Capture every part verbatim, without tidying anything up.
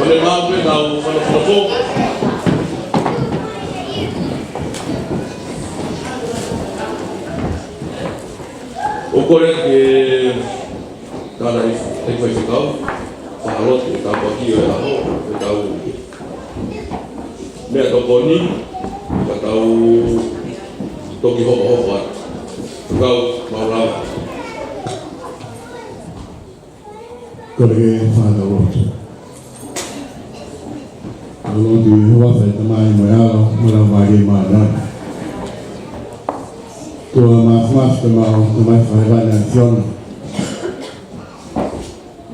Pea mau pē kau fanafanafo. ʻOku ou kole ke tala ʻe he faifekau, fakalotu e tāpuaki ʻo e ʻaho, ʻetau meʻatokoni, ka tau toki hokohoko atu. Kau mau lava. Kole ke fai ʻetau lotu. Tau lotu. ʻE Sihova, Tamai mo e ʻAlo mo e Laumālie Māʻoniʻoni. ʻOtua Māfimafi, ko homau Tamai Fakalelei ʻa e ʻAfiona.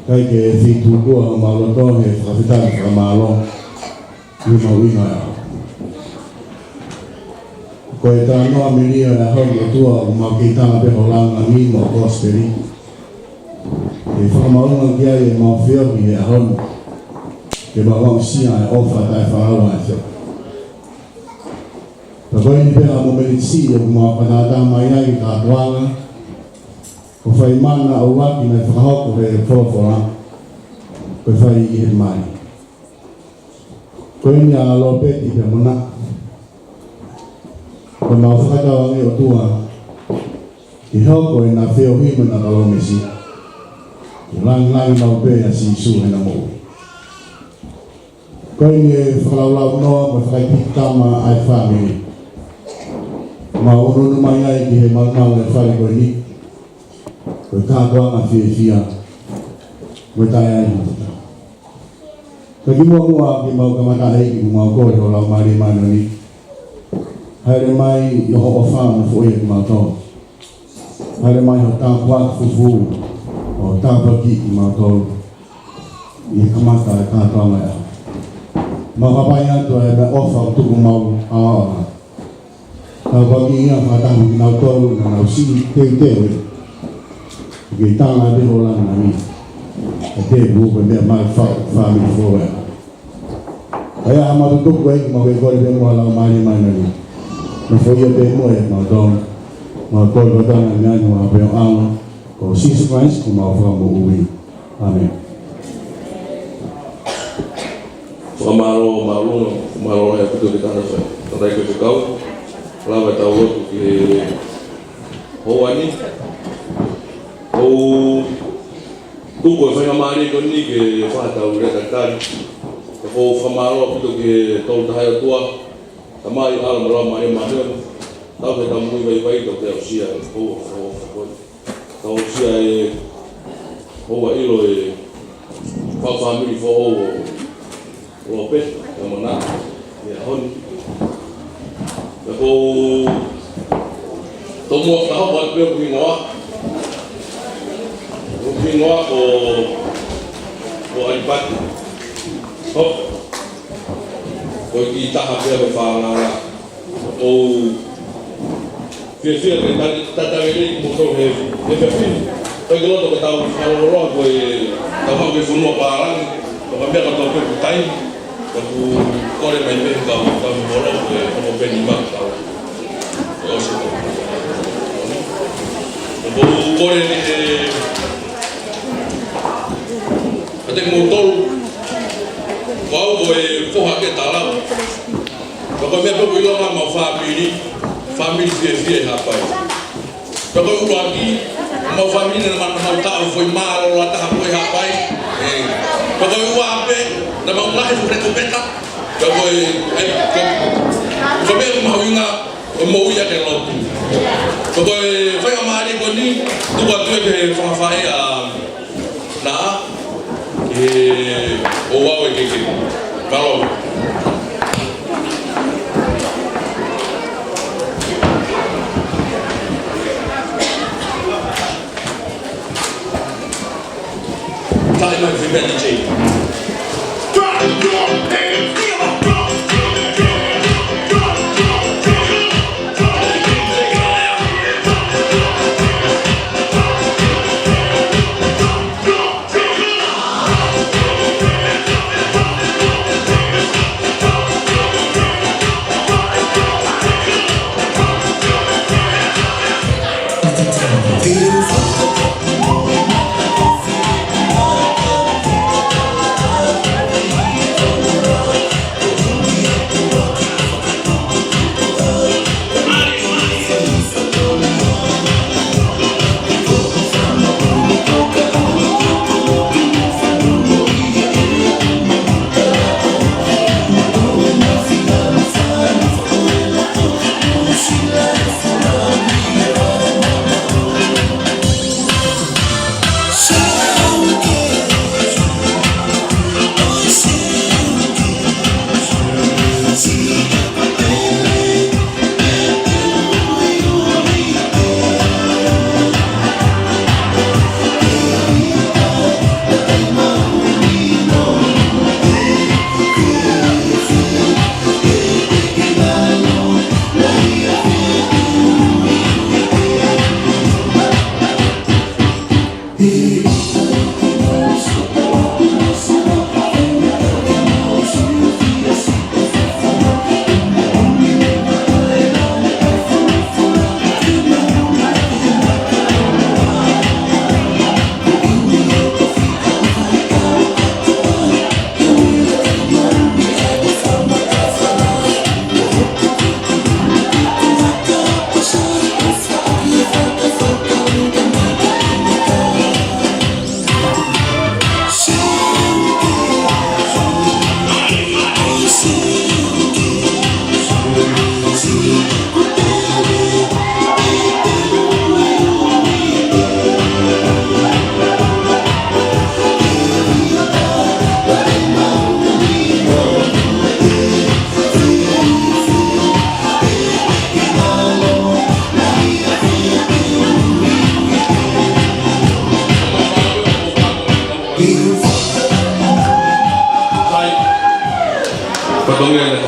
ʻIkai ke fitūkua homau loto he fakafetaʻi mo e fakamālō ʻi he mahuʻinga ʻo e ʻaho. Ko e talanoa melie ʻo e ʻaho ni, ʻOtua, ʻoku mau kei tala pē ho Laumālie mo e Kosipeli. Ke fakamaʻunga ki ai ʻemau feohi he ʻaho ni, ke mau aʻusia e ʻofa taʻefaʻahinga ʻa e ʻAfiona. Pea ko eni pē ha momeniti siʻi ʻoku mau fakatātā mai ai ki he kātoanga, ʻo fai mana ʻo ʻuluaki naʻe fakahoko he folofola, ko e fai ʻi he mali. Ko eni ʻa Lopeti pea mo Naʻa, ko ʻemau fakatauange, ʻOtua, ke hoko ʻena feohi mo ʻena palōmesi, ke lāngilangi maʻu pē ʻa Sīsū heʻena moʻui. Ko eni e fakalaulaunoa mo e fakaʻeiki tama ʻa e fāmili, mau ʻunuʻunu mai ai ki he malumalu ʻo e fale ko eni, ko e kātoanga fiefia mo e taʻeʻaonga. Ka kimuʻa ke mau kamata, ʻEiki, ʻoku mau kole ho Laumālie Māʻoniʻoni, hāʻele mai ʻi ho ʻofa mo foʻi ʻa kimautolu. Hāʻele mai ho tāpuaki fufū, ʻo tāpuakiʻi kimautolu ʻi he kamata e kātoanga ʻo e ʻaho. Mau hapai atu ʻa e meʻaʻofa ʻoku tuku maʻau ʻa ʻAoga. Tāpuakiʻi ia, fakataha mo kinautolu naʻa nau siʻi teuteu ke tala atu ho Laumālie. ʻA e tēpile ko e meʻa maʻu ʻe he fāmili foʻou. ʻA ia ʻoku mau tuku, ʻEiki, mau kole pē mo ho Laumālie Māʻoniʻoni, nofoʻia pē mo e mau tau, mau kole ko e tana meʻa ni ʻi he huafa ʻo ho ʻAlo, ko Sīsū Kalaisi ko homau Fakamoʻui. ʻĀmeni. Fakamālō, mālō, mālō ʻaupito ki he tangataʻeiki faifekau. Lava ʻetau lotu ki he houa ni. ʻOku ou tuku e faingamālie ko eni ke fai haʻatau lea talitali. Pea ʻoku ou fakamālō ʻaupito ki he Tolu Tahaʻi ʻOtua, Tamai, ʻAlo mo e Laumālie Māʻoniʻoni. Tau ke tau moʻui vaivai, tau ke aʻusia e houa, houa, houa. Tau aʻusia e houa ʻilo e fāmili foʻou ʻo Lope, ʻa Mona, ʻi he ʻaho ni. Pea ʻoku ou tomuʻa fakahoko atu pē hoku hingoa. Hoku hingoa ko, ko ʻAlipati. Ko, ko e kiʻi taha pē ʻo e fānau. ʻOku ou fiefia ke ta-, tatau lelei kimoutolu he, he efiafi ni. ʻOku ʻikai ke loto ke tau fakalongolongo ko ʻetau haʻu ki he fonua pālangi, ko e meʻa kotoa pē ʻoku taimi, ʻoku kole mai pē kau, kau molo, ko e, ko e peni ma kau. ʻOku ou ʻosi ko. ʻOku ou kole ni he, kiate kimoutolu, ko au ko e foha ʻa Talau. Pea ko e meʻa pē ʻoku ʻilonga homau fāmili, fāmili fiefia ʻi Haʻapai. Pea ko e ʻuluaki homau fāmili naʻa mau, mau taʻu foʻi mālōlō taha ko ē ʻi Haʻapai. ʻE. Pea ko e ua pē naʻa mau lahi foʻi rekopeta. Pea ko e, ʻe, ko, ko e meʻa mahuʻinga ʻo e moʻui ʻa e lotu. Pea ko e faingamālie ko eni, tuku atu ki he fanga faʻē ʻa Naʻa, ʻe, ʻo au e keke. Mālō. Taʻe mai fifty J. Sai. Fatongia le.